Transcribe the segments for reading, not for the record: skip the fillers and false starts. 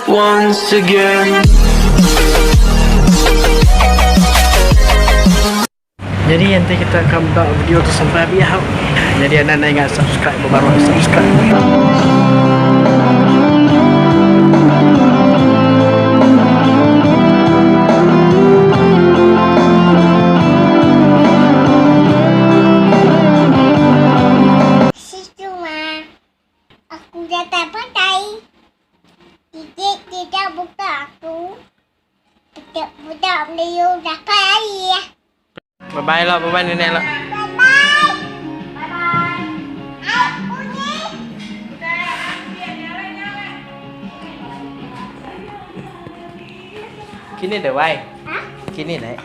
once again. Jadi enti kita ka meda video tu sampai habis au. Jadi anda enda ingat subscribe ba baruh subscribe. Situ mah. Aku datai pantai. Titik tidak buka aku. Budak budak Melayu dapat air. Bye bye lah, bye bye nenek lah. Bye bye. Bye bye. Ai bunyi. Kini deh wai. Ha? Kini deh.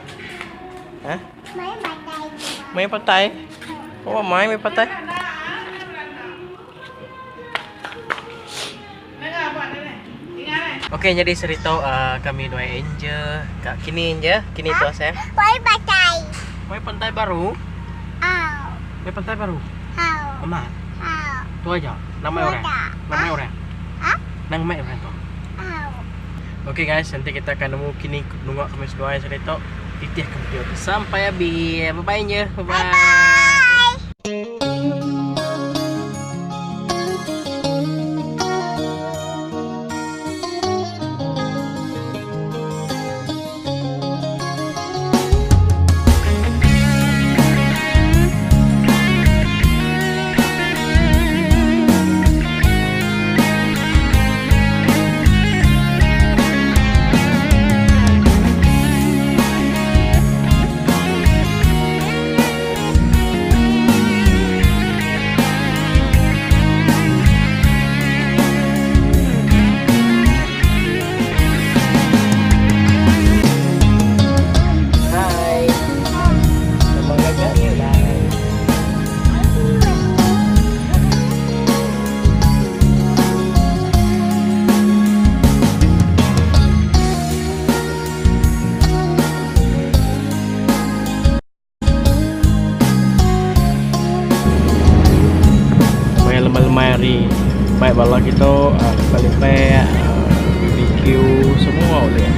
Ha? Mai pantai. Mai pantai. Oh, mai mai pantai. Okey nyadi seritu uh, kami duai Angel ka kini Angel, kini tu asal. Mai pantai. Mai pantai baru. Au. Mai pantai baru. Au. Amat. Au. Tu aja. Nama orang. Nama orang. Ha? Nang mai orang tu. Au. Okey guys, nanti kita akan nemu kini nunga kami seduai seritu. Titih ke video tu sampai habis. Bye bye Angel. Bye bye. Bye. Hai. Nama gagak ni lah. Maya lemai-lemai hari baik bala kita uh, lepak-lepak uh, BBQ semua boleh.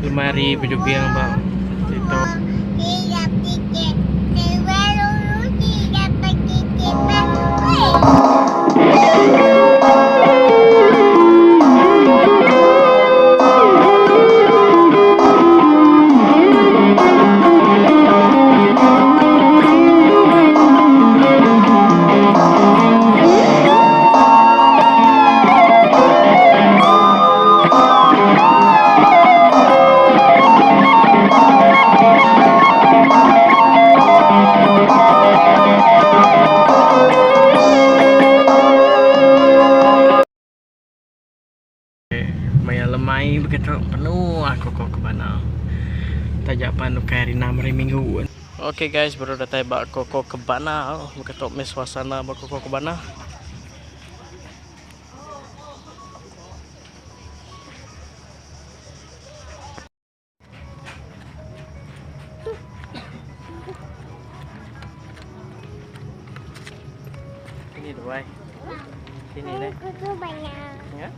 Lemari berjogging bang. Itu. Maya lemai begitu penuh aku kok ke mana. Taja pan ukai hari 6 hari minggu. Okay guys, baru datai ba Koko Kebana. Begitu meh suasana ba Koko Kebana. Sini duai. Sini deh. Banyak. Ya.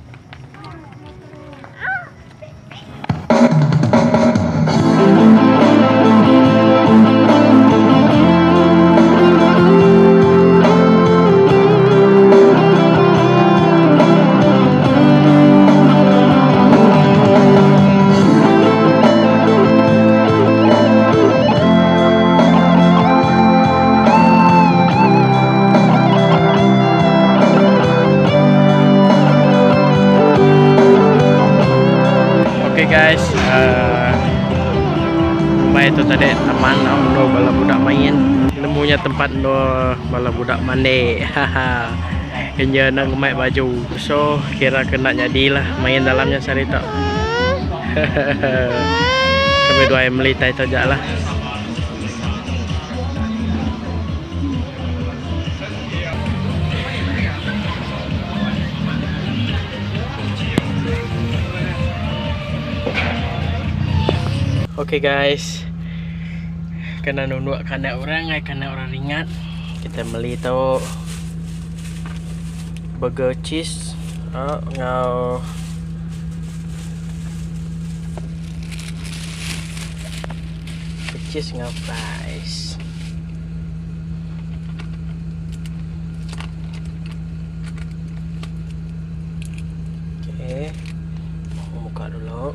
Okay guys, uh, tu tadi taman endo bala budak main. Nemunya tempat endo bala budak mandi. Haha. Kenya nak ngemai baju. So kira kena jadilah main dalamnya sehari tu. Kami duai meli tai tu aja lah. Okay guys. Kena nunduk kena orang ai kena orang ringat. Kita meli tu burger cheese oh, enggau cheese enggau fries. Okay. Buka dulu.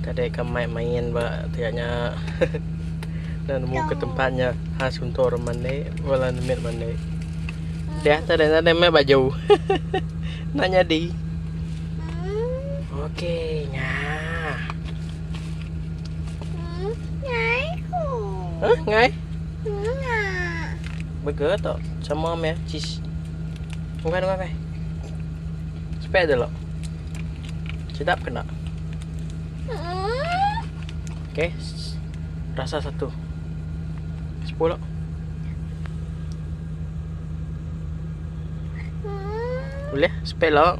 Tadi ka mai main ba tiga nya. Enda nemu ke tempat nya khas untuk orang mandi bala nemit mandi. Diah tadi nadai mai baju. Enda nyadi. Okey nya. Huh ngai? Burger tu sama meh cheese. Nungkai nungkai. Sepek dulu. Sedap ke enda? Okey. Rasa satu. Sepuluh. Boleh? Sepek lo.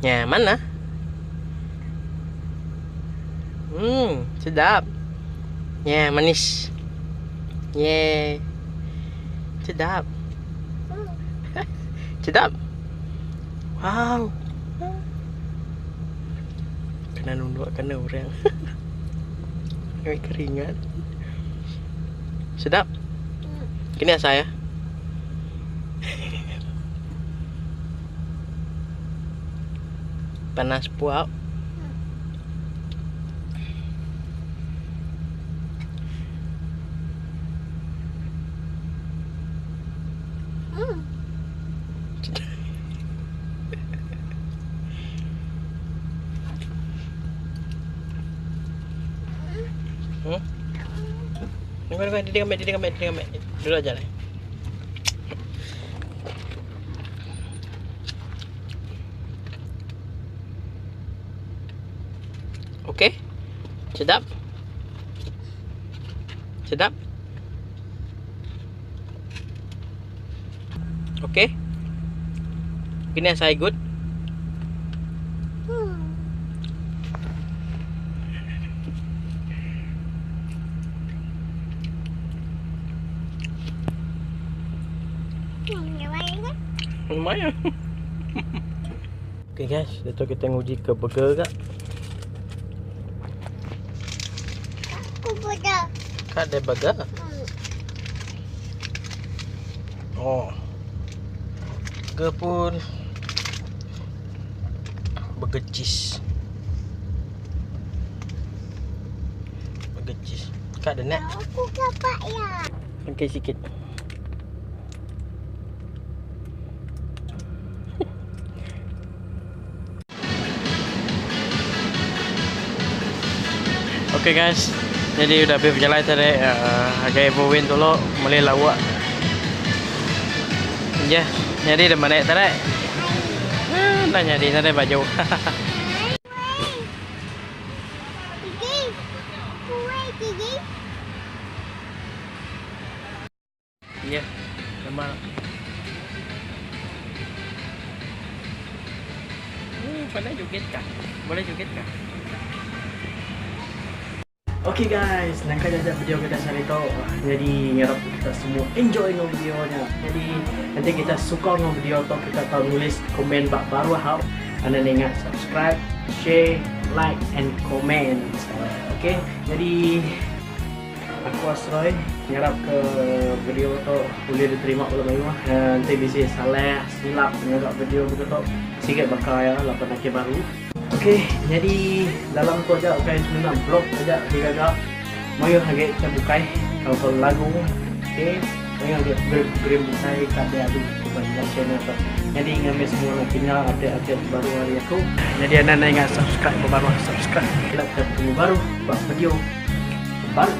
Nya, mana? Hmm, sedap. Nya, manis. Ye. Sedap. Sedap. Wow. Kena nunduk kena orang. Ngai keringat. Sedap. Kini asai ya. Panas puak. Hmm? Tunggu, tunggu, dia ambil, dia ambil, dia ambil. Dulu aja lah. Okey. Sedap. Sedap. Okey. Kini asai good. Lumayan. Okay guys, diatu kita nguji ke burger ka. Aku burger. Ka ada burger? Oh. Burger pun burger cheese. Burger cheese. Kak ada nak? Aku dapat ya. Okey sikit. Okay guys, jadi udah habis berjalan tadi uh, agak ibu win dulu meli lawak. Ya, jadi dah mana tadi? Ah, dah jadi tadi baju. Ya, nama. Hmm, pandai joget kah? Boleh joget kah? Okay guys, nangka aja video kita hari tu. Jadi ngarap kita semua enjoy dengan videonya. Jadi nanti kita suka dengan video tu kita tahu nulis komen bak baru hau. Anda ingat subscribe, share, like and comment. Okay, jadi aku Asroy ngarap ke video tu boleh diterima oleh mayuh. Nanti bisi salah silap ngaga video begitu sikit bakal ya lapan laki baru. Okey, jadi dalam tu aja ukai semina vlog aja digaga mayuh agi ke bukai kalau lagu okey mayuh agi program bukai ka diadu ba dalam channel tu. Jadi ngambi semua nak tinggal update-update baru ari aku. Jadi anda ingat subscribe ba baruh subscribe. Ila kita betemu baru ba video baru.